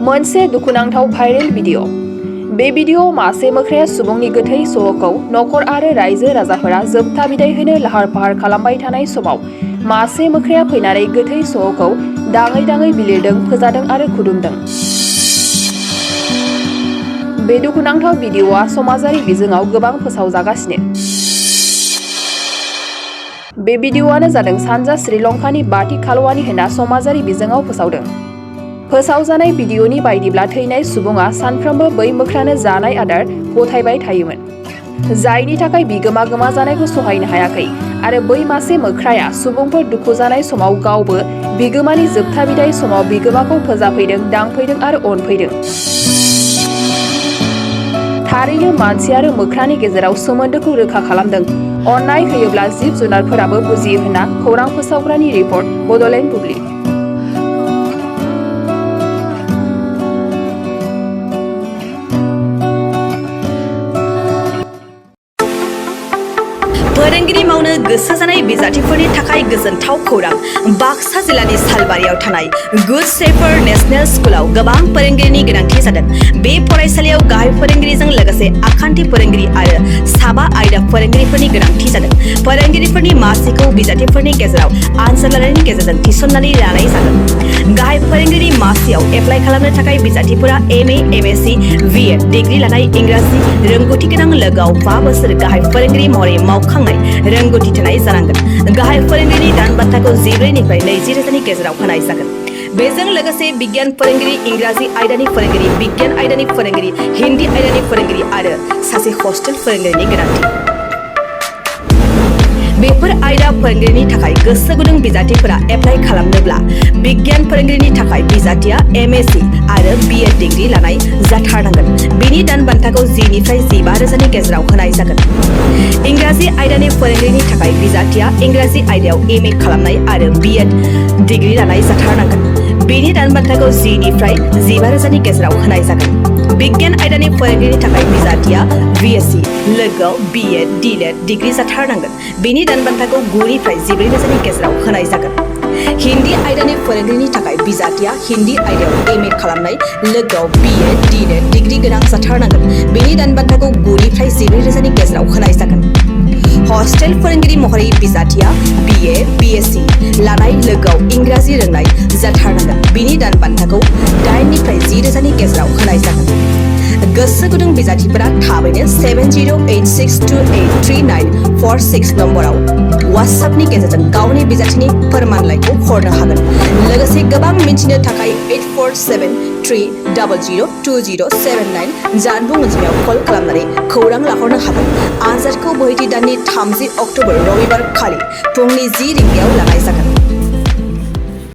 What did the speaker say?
मोनसे दुखुनांथाव viral video. बे भिडिअ मासे मोख्राया सुबुंनि गोथै सह'खौ नखर आरो रायजो राजाफोरा जोबथा बिदाय होनो लाहार फाहार खालामबाय थानाय समाव मासे मोख्राया फैनानै गोथै सह'खौ दाङै दाङै बिलिरदों, फोजादों आरो खुदुमदों। बे दुखुनांथाव भिडिअआ समाजारि बिजोङाव गोबां फोसावजागासिनो। बे भिडिअआनो जादों सानजा श्रीलंकानि बाथि खालवानि होनना समाजारि बिजोङाव फोसावदों। फोसावजानाय भिडिअनि बायदिब्ला थैनाय सुबुङा सानफ्रोमबो बै मोख्रानो जानाय आदार गथायबाय थायोमोन, जायनि थाखाय बिगोमा गोमाजानायखौ सहायनो हायाखै आरो बै मासे मोख्राया सुबुंफोर दुखु जानाय समाव गावबो बिगोमानि जोबथा बिदाय समाव बिगोमाखौ फोजाफैदों, दांफैदों आरो अनफैदों। थारैनो मानसि आरो मोख्रानि गेजेराव सोमोन्दोखौ रोखा खालामदों। अननाय होयोब्ला जिब जुनारफोराबो बुजियो होनना खौरां फोसावग्रानि रिपर्ट। बड'लेण्ड बुब्लि। फोरोंगिरि मावनो गोसो जानाय बिजाथिफोरनि थाखाय गोजोनथाव खौरां। बाक्सा जिल्लानि सालबारियाव थानाय गुड शेफार्ड नेशनेल स्कुलाव गोबां फोरोंगिरिनि गोनांथि जादों। बे फरायसालियाव गाहाय फोरोंगिरिजों लोगोसे आखान्थि फोरोंगिरि आरो 7 आयदा फोरोंगिरिफोरनि गोनांथि जादों। फोरोंगिरिफोरनि मासिखौ बिजाथिफोरनि गेजेराव आनजाद लानायनि गेजेरजों थिसननानै लानाय जागोन। गाहाय फोरोंगिरि मासियाव एप्लाइ खालामनो थाखाय बिजाथिफोरा MA, MSc, BEd डिग्री लानाय, इंराजि रोंगौथि गोनां, लोगोआव 5 बोसोर गाहाय फोरोंगिरि महरै मावखांनाय रोंगौथि थानाय जानांगोन। गाहाय फोरोंगिरिनि दान बान्थाखौ 14 निफ्राय 20 रोजानि गेजेराव होनाय जागोन। बेजों लोगोसे बिगियान फोरोंगिरि, इंराजि आयदानि फोरोंगिरि, बिगियान आयदानि फोरोंगिरि, हिन्दी आयदानि फोरोंगिरि आरो सासे हस्टेल फोरोंगिरिनि गोनांथि। बेफोर आयदा फोरोंगिरिनि थाखाय गोसो गुदुं बिजाथिफोरा एप्लाइ खालामनोब्ला बिगियान फोरोंगिरिनि थाखाय बिजाथिया MSc आरो BEd डिग्री लानाय जाथारनांगोन। बेनि दान बान्थाखौ 10 निफ्राय 15 रोजानि गेजेराव होनाय जागोन। इंराजि आयदानि फोरोंगिरिनि थाखाय बिजाथिया इंराजि आयदायाव MA खालामनाय आरो BEd डिग्री लानाय जाथारनांगोन। बेनि दान बान्थाखौ 10 निफ्राय 15 रोजानि गेजेराव होनाय जागोन। बिगियान आयदानि फोरोंगिरिनि थाखाय बिजाथिया BSc, लोगोआव BEd, DLED डिग्री जाथारनांगोन। बेनि दान बान्थाखौ 9 निफ्राय 14 रोजानि गेजेराव होनाय जागोन। हिन्दी आयदानि फोरोंगिरिनि थाखाय बिजाथिया हिन्दी आयदायाव MA खालामनाय, लोगोआव BEd, DLED डिग्री गोनां जाथारनांगोन। बेनि दान बान्थाखौ 9 निफ्राय 14 रोजानि गेजेराव होनाय जागोन। हस्टेल फोरोंगिरि महरै बिजाथिया BA, BSc लानाय, लोगोआव इंराजि रोंनाय जाथारनांगोन। बेनि दान बान्थाखौ 8 निफ्राय 10 रोजानि गेजेराव होनाय जागोन। गोसो गुदुं बिजाथिफोरा थाबैनो 7086283946 नम्बराव WhatsAppनि गेजेरजों गावनि बिजाथिनि फोरमानलाइखौ हरनो हागोन। लोगोसे गोबां मिन्थिनो थाखाय 8473002079 जानबुं अनजिमायाव कल खालामनानै खौरां लाहरनो हागोन। आनजादखौ बोहैथि दाननि 30 अक्ट'बर रबिबार खालि फुंनि 10 रिंगायाव लानाय जागोन।